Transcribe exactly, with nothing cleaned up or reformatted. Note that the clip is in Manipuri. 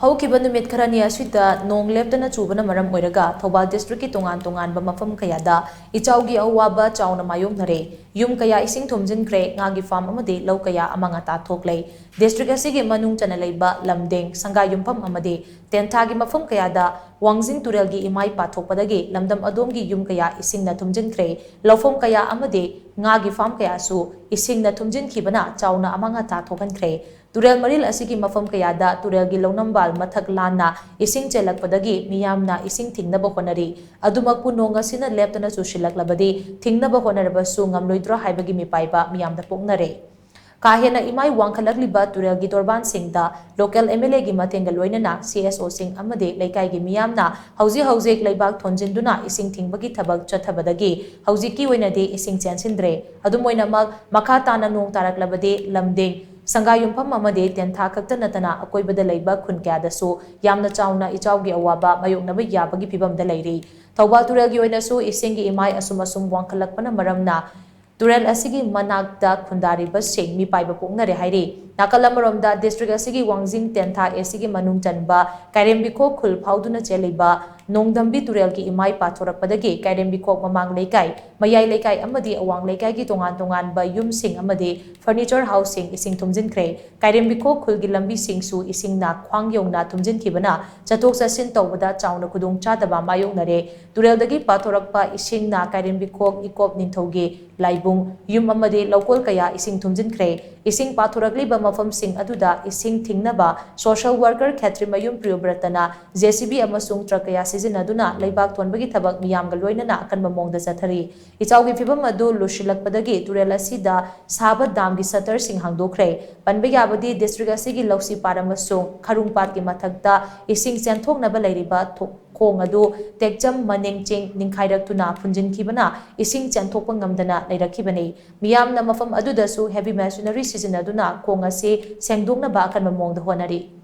ꯍꯧꯈꯤꯕ ꯅꯨꯃꯤꯠ ꯈꯔꯅꯤ ꯑꯁꯤꯗ ꯅꯣꯡ ꯂꯦꯞꯇꯅ ꯆꯨꯕꯅ ꯃꯔꯝ ꯑꯣꯏꯔꯒ ꯊꯧꯕꯥꯜ district ꯀꯤ ꯇꯣꯉꯥꯟ ꯇꯣꯉꯥꯟꯕ ꯃꯐꯝ ꯀꯌꯥꯗ ꯏꯆꯥꯎꯒꯤ ꯑꯋꯥꯕ ꯆꯥꯎꯅ ꯃꯥꯌꯣꯛꯅꯔꯦ꯫ ꯌꯨꯝ ꯀꯌꯥ ꯏꯁꯤꯡ ꯊꯨꯝꯖꯤꯟꯈ꯭ꯔꯦ, ꯉꯥꯒꯤ farm ꯑꯃꯗꯤ ꯂꯧ ꯀꯌꯥ ꯑꯃꯥꯡ ꯑꯇꯥ ꯊꯣꯛꯂꯦ꯫ District ꯑꯁꯤꯒꯤ ꯃꯅꯨꯡ ꯆꯟꯅ ꯂꯩꯕ ꯂꯝꯗꯦꯡ, ꯁꯪꯒꯥꯏ ꯌꯨꯝꯐꯝ ꯑꯃꯗꯤ ꯇꯦꯟꯊꯥꯒꯤ ꯃꯐꯝ ꯀꯌꯥꯗ ꯋꯥꯡꯖꯤꯡ ꯇꯨꯔꯦꯜꯒꯤ ꯏꯃꯥꯏ ꯄꯥꯊꯣꯛꯄꯗꯒꯤ ꯂꯝꯗꯝ ꯑꯗꯣꯝꯒꯤ ꯌꯨꯝ ꯀꯌꯥ ꯏꯁꯤꯡꯅ ꯊꯨꯝꯖꯤꯟꯈ꯭ꯔꯦ꯫ ꯂꯧꯐꯝ ꯀꯌꯥ ꯑꯃꯗꯤ ꯉꯥꯒꯤ farm ꯀꯌꯥꯁꯨ ꯏꯁꯤꯡꯅ ꯊꯨꯝꯖꯤꯟꯈꯤꯕꯅ ꯆꯥꯎꯅ ꯑꯃꯥꯡ ꯑꯇꯥ ꯊꯣꯛꯍꯟꯈ꯭ꯔꯦ꯫ ꯇꯨꯔꯦꯜ ꯃꯔꯤꯜ ꯑꯁꯤꯒꯤ ꯃꯐꯝ ꯀꯌꯥꯗ ꯇꯨꯔꯦꯜꯒꯤ ꯂꯧꯅꯝꯕꯥꯜ ꯃꯊꯛ ꯂꯥꯟꯅ ꯏꯁꯤꯡ ꯆꯦꯜꯂꯛꯄꯗꯒꯤ ꯃꯤꯌꯥꯝꯅ ꯏꯁꯤꯡ ꯊꯤꯡꯅꯕ ꯍꯣꯠꯅꯔꯤ꯫ ꯑꯗꯨꯃꯛꯄꯨ ꯅꯣꯡ ꯑꯁꯤꯅ ꯂꯦꯞꯇꯅ ꯆꯨꯁꯤꯜꯂꯛꯂꯕꯗꯤ ꯊꯤꯡꯅꯕ ꯍꯣꯠꯅꯔꯕꯁꯨ ꯉꯝꯂꯣꯏꯗ꯭ꯔꯥ ꯍꯥꯏꯕꯒꯤ ꯃꯤꯄꯥꯏꯕ ꯃꯤꯌꯥꯝꯗ ꯄꯣꯛꯅꯔꯦ꯫ ꯀꯥ ꯍꯦꯟꯅ ꯏꯃꯥꯏ ꯋꯥꯡꯈꯠꯂꯛꯂꯤꯕ ꯇꯨꯔꯦꯜꯒꯤ ꯇꯣꯔꯕꯥꯟꯁꯤꯡꯗ local MLA ꯒꯤ ꯃꯇꯦꯡꯒ ꯂꯣꯏꯅꯅ CSO ꯁꯤꯡ ꯑꯃꯗꯤ ꯂꯩꯀꯥꯏꯒꯤ ꯃꯤꯌꯥꯝꯅ ꯍꯧꯖꯤꯛ ꯍꯧꯖꯤꯛ ꯂꯩꯕꯥꯛ ꯊꯣꯟꯖꯤꯟꯗꯨꯅ ꯏꯁꯤꯡ ꯊꯤꯡꯕꯒꯤ ꯊꯕꯛ ꯆꯠꯊꯕꯗꯒꯤ ꯍꯧꯖꯤꯛꯀꯤ ꯑꯣꯏꯅꯗꯤ ꯏꯁꯤꯡ ꯆꯦꯟꯁꯤꯟꯗ꯭ꯔꯦ꯫ ꯑꯗꯨꯝ ꯑꯣꯏꯅꯃꯛ, ꯃꯈꯥ ꯇꯥꯅ ꯅꯣꯡ ꯇꯥꯔꯛꯂꯕꯗꯤ ꯂꯝꯗꯦꯡ, ꯁꯪꯒꯥꯏꯌꯨꯝꯐꯝ ꯑꯃꯗꯤ ꯇꯦꯟꯊꯥ ꯈꯛꯇ ꯅꯠꯇꯅ ꯑꯀꯣꯏꯕꯗ ꯂꯩꯕ ꯈꯨꯟ ꯀꯌꯥꯗꯁꯨ ꯌꯥꯝꯅ ꯆꯥꯎꯅ ꯏꯆꯥꯎꯒꯤ ꯑꯋꯥꯕ ꯃꯥꯌꯣꯛꯅꯕ ꯌꯥꯕꯒꯤ ꯐꯤꯚꯝꯗ ꯂꯩꯔꯤ꯫ ꯊꯧꯕꯥꯜ ꯇꯨꯔꯦꯜꯒꯤ ꯑꯣꯏꯅꯁꯨ ꯏꯁꯤꯡꯒꯤ ꯏꯃꯥꯏ ꯑꯁꯨꯝ ꯑꯁꯨꯝ ꯋꯥꯡꯈꯠꯂꯛꯄꯅ ꯃꯔꯝꯅ ꯇꯨꯔꯦꯜ ꯑꯁꯤꯒꯤ ꯃꯅꯥꯛꯇ ꯈꯨꯟꯗꯥꯔꯤꯕꯁꯤꯡ ꯃꯤꯄꯥꯏꯕ ꯄꯣꯛꯅꯔꯦ ꯍꯥꯏꯔꯤ꯫ ꯅꯥꯀꯜ ꯑꯃꯔꯣꯝꯗ, district ꯑꯁꯤꯒꯤ ꯋꯥꯡꯖꯤꯡ ꯇꯦꯟꯊꯥ AC ꯒꯤ ꯃꯅꯨꯡ ꯆꯟꯕ ꯀꯥꯏꯔꯦꯝꯕꯤꯈꯣꯛ ꯈꯨꯜ ꯐꯥꯎꯗꯨꯅ ꯆꯦꯜꯂꯤꯕ ꯅꯣꯡꯗꯝꯕꯤ ꯇꯨꯔꯦꯜꯒꯤ ꯏꯃꯥꯏ ꯄꯥꯊꯣꯔꯛꯄꯗꯒꯤ ꯀꯥꯏꯔꯦꯝꯕꯤꯈꯣꯛ ꯃꯃꯥꯡ ꯂꯩꯀꯥꯏ, ꯃꯌꯥꯏ ꯂꯩꯀꯥꯏ ꯑꯃꯗꯤ ꯑꯋꯥꯡ ꯂꯩꯀꯥꯏꯒꯤ ꯇꯣꯉꯥꯟ ꯇꯣꯉꯥꯟꯕ ꯌꯨꯝꯁꯤꯡ ꯑꯃꯗꯤ furniture house ꯁꯤꯡ ꯏꯁꯤꯡ ꯊꯨꯝꯖꯤꯟꯈ꯭ꯔꯦ꯫ ꯀꯥꯏꯔꯦꯝꯕꯤꯈꯣꯛ ꯈꯨꯜꯒꯤ ꯂꯝꯕꯤꯁꯤꯡꯁꯨ ꯏꯁꯤꯡꯅ ꯈ꯭ꯋꯥꯡ ꯌꯧꯅ ꯊꯨꯝꯖꯤꯟꯈꯤꯕꯅ ꯆꯠꯊꯣꯛ ꯆꯠꯁꯤꯟ ꯇꯧꯕꯗ ꯆꯥꯎꯅ ꯈꯨꯗꯣꯡꯆꯥꯗꯕ ꯃꯥꯌꯣꯛꯅꯔꯦ꯫ ꯇꯨꯔꯦꯜꯗꯒꯤ ꯄꯥꯊꯣꯔꯛꯄ ꯏꯁꯤꯡꯅ ꯀꯥꯏꯔꯦꯝꯕꯤꯈꯣꯛ ꯏꯀꯣꯞ ꯅꯤꯡꯊꯧꯒꯤ ꯂꯥꯏꯕꯨꯡ, ꯌꯨꯝ ꯑꯃꯗꯤ ꯂꯧꯀꯣꯜ ꯀꯌꯥ ꯏꯁꯤꯡ ꯊꯨꯝꯖꯤꯟꯈ꯭ꯔꯦ꯫ ꯏꯁꯤꯡ ꯄꯥꯊꯣꯔꯛꯂꯤꯕ ꯃꯐꯝꯁꯤꯡ ꯑꯗꯨꯗ ꯏꯁꯤꯡ ꯊꯤꯡꯅꯕ social worker ꯈꯦꯇ꯭ꯔꯤꯃꯌꯨꯝ ꯄ꯭ꯔꯤꯌꯣꯕ꯭ꯔꯇꯅ JCB ꯑꯃꯁꯨꯡ truck ꯀꯌꯥ ꯁꯤꯖꯤꯟꯅꯗꯨꯅ ꯂꯩꯕꯥꯛ ꯊꯣꯟꯕꯒꯤ ꯊꯕꯛ ꯃꯤꯌꯥꯝꯒ ꯂꯣꯏꯅꯅ ꯑꯀꯟꯕ ꯃꯑꯣꯡꯗ ꯆꯠꯊꯔꯤ꯫ ꯏꯆꯥꯎꯒꯤ ꯐꯤꯚꯝ ꯑꯗꯨ ꯂꯨꯁꯤꯜꯂꯛꯄꯗꯒꯤ ꯇꯨꯔꯦꯜ ꯑꯁꯤꯗ ꯁꯥꯕ dam ꯒꯤ shutter ꯁꯤꯡ ꯍꯥꯡꯗꯣꯛꯈ꯭ꯔꯦ꯫ ꯄꯟꯕ ꯌꯥꯕꯗꯤ, district ꯑꯁꯤꯒꯤ ꯂꯧꯁꯤꯄꯥꯠ ꯑꯃꯁꯨꯡ ꯈꯔꯨꯡꯄꯥꯠꯀꯤ ꯃꯊꯛꯇ ꯏꯁꯤꯡ ꯆꯦꯟꯊꯣꯛꯅꯕ ꯂꯩꯔꯤꯕ ꯊꯣ-, ꯈꯣꯡ ꯑꯗꯨ ꯇꯦꯛꯆꯝ ꯃꯅꯤꯡ ꯆꯤꯡ ꯅꯤꯡꯈꯥꯏꯔꯛꯇꯨꯅ ꯐꯨꯟꯖꯤꯟꯈꯤꯕꯅ ꯏꯁꯤꯡ ꯆꯦꯟꯊꯣꯛꯄ ꯉꯝꯗꯅ ꯂꯩꯔꯛꯈꯤꯕꯅꯤ꯫ ꯃꯤꯌꯥꯝꯅ ꯃꯐꯝ ꯑꯗꯨꯗꯁꯨ heavy machinery ꯁꯤꯖꯤꯟꯅꯗꯨꯅ ꯈꯣꯡ ꯑꯁꯤ ꯁꯦꯡꯗꯣꯛꯅꯕ ꯑꯀꯟꯕ ꯃꯑꯣꯡꯗ ꯍꯣꯠꯅꯔꯤ꯫